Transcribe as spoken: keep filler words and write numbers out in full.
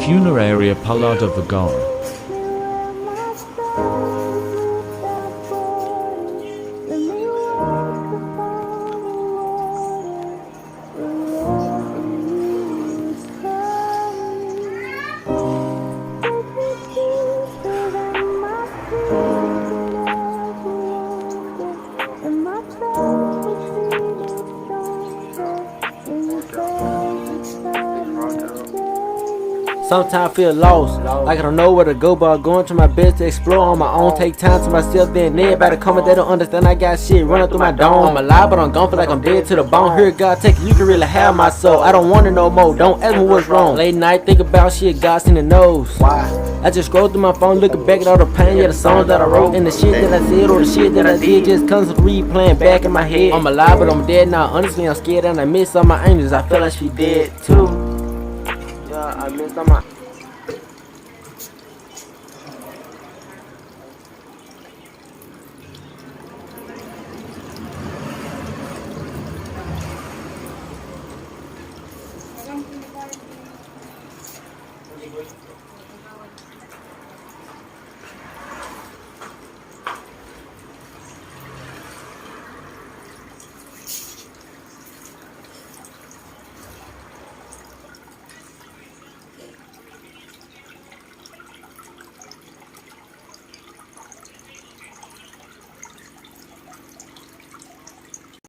Funeraria Palada Vigar. Sometimes I feel lost, like I don't know where to go, but I'm going to my best to explore on my own. Take time to myself, then they about to come and they don't understand. I got shit running through my dome. I'm alive, but I'm gone, feel like I'm dead to the bone. Here, God, take it, you can really have my soul. I don't want it no more, don't ask me what's wrong. Late night, think about shit, God seen the nose. Why? I just scroll through my phone, looking back at all the pain, yeah, the songs that I wrote, and the shit that I said, or the shit that I did, just comes replaying back in my head. I'm alive, but I'm dead now. Honestly, I'm scared, and I miss all my angels. I feel like she dead too. Yeah, I miss all my